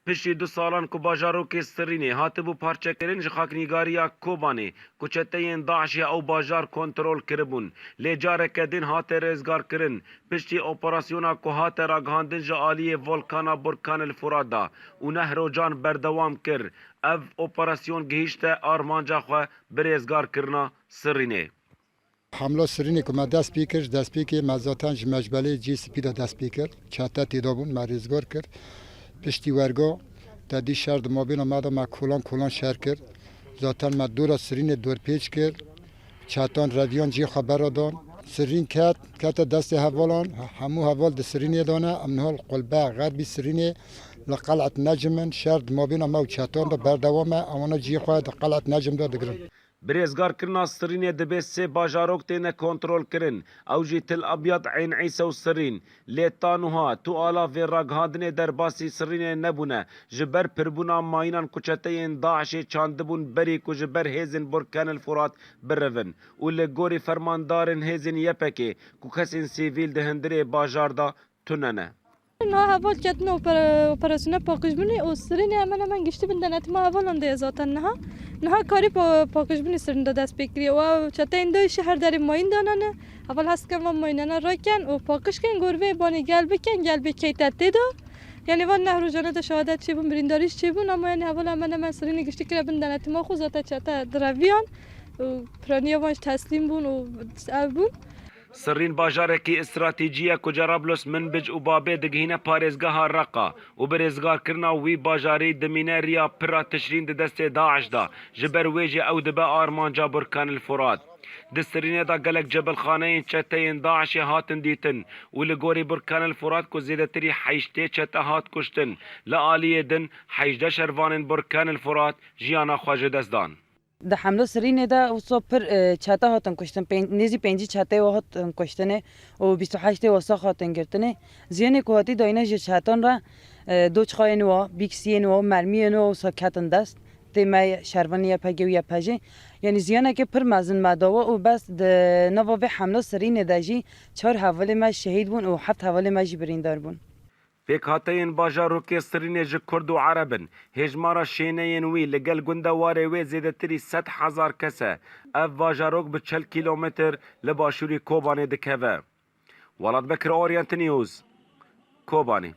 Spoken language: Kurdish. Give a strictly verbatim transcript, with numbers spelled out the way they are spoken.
Piştî du salan ku bajarokê Sirînê hatibû parçekirin ji xaknîgariya Kobanê, ku çeteyên DAIŞê ew bajar kontrol kiribûn, lê careke din hate rêzgarkirin. Piştî operasyona ku hate ragihandin ji aliyê volkana Burkan el Furat de û neh rocan berdewam kir, ev operasyon gihîşte armanca xwe bi rêzgarkirina Sirînê. Hemla Sirînê ku me dest pê kir, ji destpêkê me zaten ji mecbelê cî spî de dest pê kir. Çete tê de bûn, me rêzgar kir. Piştî werga te dî şer di mabêna me de me kolan kolan şer kir. Zaten me dora Sirînê dorpêç kir. Çetan reviyan cihê xwe beradan. Sirîn ket, kete destê hevalan, hemû heval di Sirînê de ne. Em niha li qulbe xerbî Sirînê li Qel'et Necim in. Şer di mabêna me û çetan de berdewam e. Ewana cihê xwe di Qel'et Necim de digirin. Bi rêzgarkirina Sirînê dibê sê bajarok têne kontrolkirin, ew jî Til Abyad, Eyn Îse û Sirîn. Lê ta nuha tu ala vê ragihandinê derbasî Sirînê nebûne, ji ber pirbûna mayînan ku çeteyên DAIŞê çandibûn berî ku ji ber hêzên Burkan el Furat birivin û li gorî fermandarên hêzên Y P G ku kesên sivîl di hundirê bajar de tune ne. Niha heval ketin opera-, operasyona paqijbûnê û Sirînê hemen hemen giştî bin denetima hevalan de ye zaten niha. Niha karî pa-, paqijbûnê Sirîn de dest pê kiriye. Û ew çeteyên DAIŞê her derê mayîn danane. Heval hez dikin van mayînana rakin û paqij kin, gorî vê banê gel bikin, gel bê keyte tê de. Yanî van neh rojane de şehadet çêbûn, birîndarî jî çêbûn, ama yanî heval hemen hemen Sirînê giştî kire bin denetima xwe, zaten çete direviyan û piraniya van jî teslîm bûn û ev bûn. Sirîn bajarekî stratejî ye ku Cerablusa Minbic û Babê digihîne parêzgeha Reqa û bi rêzgarkirina wî bajarî dimîne riya pir a Tişrîn di destê DAIŞ de, ji ber wê jî ew dibe armanca Burkan el Furat. Di Sirînê de gelek cebilxaneyên çeteyên DAIŞê hatin dîtin û li gorî Burkan el Furat ku zêdetirî heştê çete hat kuştin, li aliyê din hejdeh şervanên Burkan el Furat jiyana xwe ji dest dan. Di hemla Sirînê de wisa pir, e, çete hatin kuştin. Pên-, nêzî pêncî çeteyê we hatin kuştinê û bîst û heştê we sax hatin girtinê. Ziyanê ku hatî dayîne ji çetan re, e, doçxayên we, bîksiyên we, mermiyên we wisa ketin dest. Tê me şervanê Y P G û Y P J. Yanî ziyaneke pir mezin me dawa û bes di nava vê hemla Sirînê de jî çar hevalê me şehîd bûn û heft hevalê me jî birîndar bûn. Pêkhateyên bajarokê Sirînê ji Kurd û Ereb in. Hêjmara şêneyên wî li gel gundewarê wê zêdetirî sed hezar kes e. Ev bajarok bi çil kîlometr li başûrî Kobanê dikeve. Welat Bekir, Orient News, Kobanê.